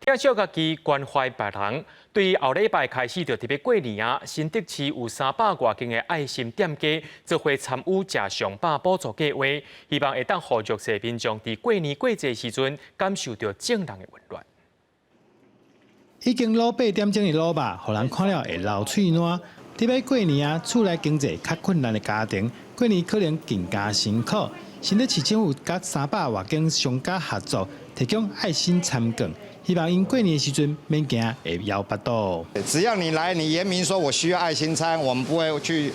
疼惜家己，關懷別人。對後禮拜開始就特別過年啊，新竹市有三百外間的愛心店家做伙參與食上飽補助計劃，希望會當予弱勢民眾佇過年過節時陣感受著眾人的溫暖。已經滷八點鐘的滷肉，予人看了會流喙瀾。特別過年啊，厝內經濟較困難的家庭，過年可能更加辛苦。新竹市政府佮三百外間商家合作，提供愛心餐券，希望𪜶過年的時陣免驚會枵腹肚。只要你來，你言明說我需要愛心餐，我們不會去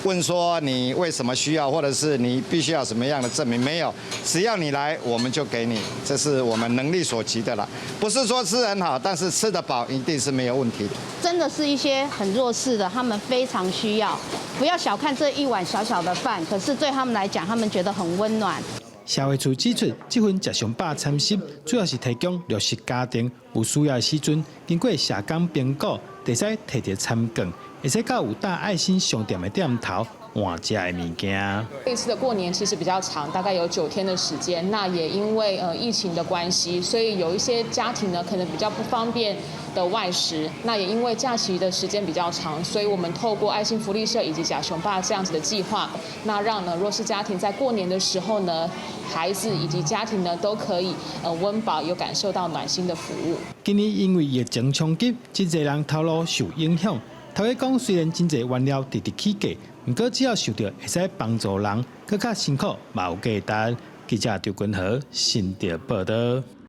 問說你為什麼需要，或者是你必須要什麼樣的證明，沒有。只要你來，我們就給你，這是我們能力所及的啦。不是說吃很好，但是吃得飽一定是沒有問題的。真的是一些很弱勢的，他們非常需要。不要小看這一碗小小的飯，可是對他們來講，他們覺得很溫暖。社會處指出，這份食上飽餐食主要是提供弱勢家庭有需要的時陣，經過社工評估，會使提著餐券，會使到有搭愛心商店的店頭換食的物件。這次的過年其實比較長，大概有9天的時間。那也因為疫情的關係，所以有一些家庭呢可能比較不方便的外食。那也因為假期的時間比較長，所以我們透過愛心福利社以及食上飽這樣子的計劃，那讓呢弱勢家庭在過年的時候呢，孩子以及家庭呢都可以溫飽，有感受到暖心的服務。今年因為疫情衝擊，真濟人頭路受影響。頭家講，雖然真濟原料直直起價，毋過只要想著會使幫助人，閣較辛苦嘛有價值。記者張君和新竹報道。